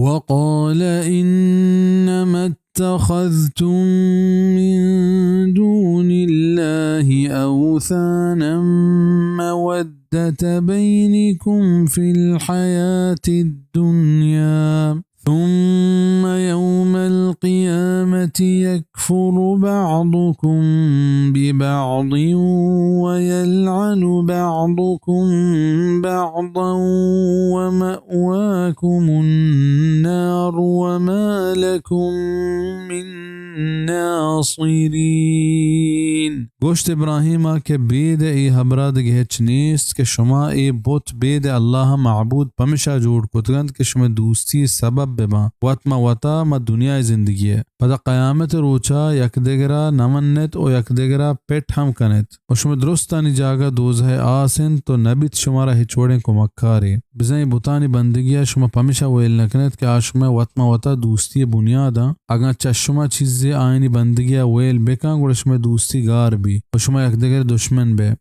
وقال إنما اتخذتم من دون الله أوثانا مودة بينكم في الحياة الدنيا ثم يوم القيامة يكفر بعضكم ببعض ويلعن بعضكم بعضا ومأواكم النار وما لكم من ناصرين. گوشت ابراہیم ءَ کہ بید ءَ اے ہبرا دگہ ہچ نیست کہ شما اے بت بید ءَ اللہ ءَ معبود پمشا جوڑ کتگ انت کہ شمئے دوستی ءِ سبب بہ باں، وت ماں وتا ماں دنیا ءِ زندگی ءَ۔ پدا قیامت ءِ روچا یک دگرا نہ منت و یک دگرا پٹ ہم کنت و شمئے درستانی جاگہ دوزہ ءِ آس انت و نہ بیت شمارا ہچ وڑیں کمکارے۔ بزاں اے بتانی بندگی ءَ شما پمشا ویل نہ کنت کہ آ شمئے وت ماں وتا دوستی ءِ بنیاد آں۔ اگاں چہ شما چیزے آیانی بندگی ءَ ویل بکن، گڑا شمئے دوستی گار بی و شما یک دگرے دشمن بئے۔